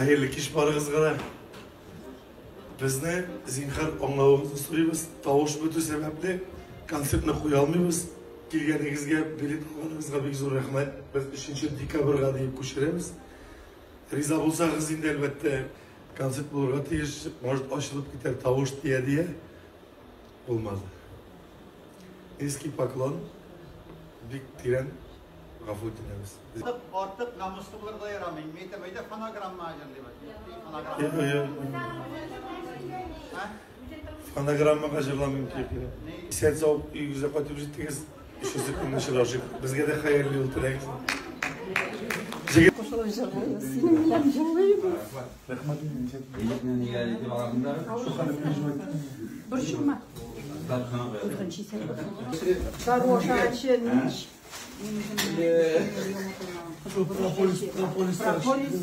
Хәерле кич барыгызга да. Безне зинһар аңлавыгызны сорыйбыз. Тавыш бетү сәбәпле концертны куя алмыйбыз. Килгәнегезгә, билет алганыгызга бик зур рәхмәт. Без 3 декабрьгә диеп күчерәбез. Риза булсагыз инде, әлбәттә, концерт булырга тиеш. Может, ачылып китәр тавыш дия-дия. Булмады. Низкий поклон. Бик тирән гафу үтенәбез. Артык намуслы булырга ярамый. Мин әйтәм, әйдә фонограмма җырлыйбыз. Фонограмма. Фонограммага җырламыйм дип. Исән сау өегезгә кайтып җиттегез. Өченче көнне очрашыйк. Безгә дә хәерле юл теләгез. Җегет кушылып җырлыйбыз. Синең белән җырлыйбыз. Рәхмәт. Борчылма. Дару ашаганчы нич. Прополис, прополис. Прополис.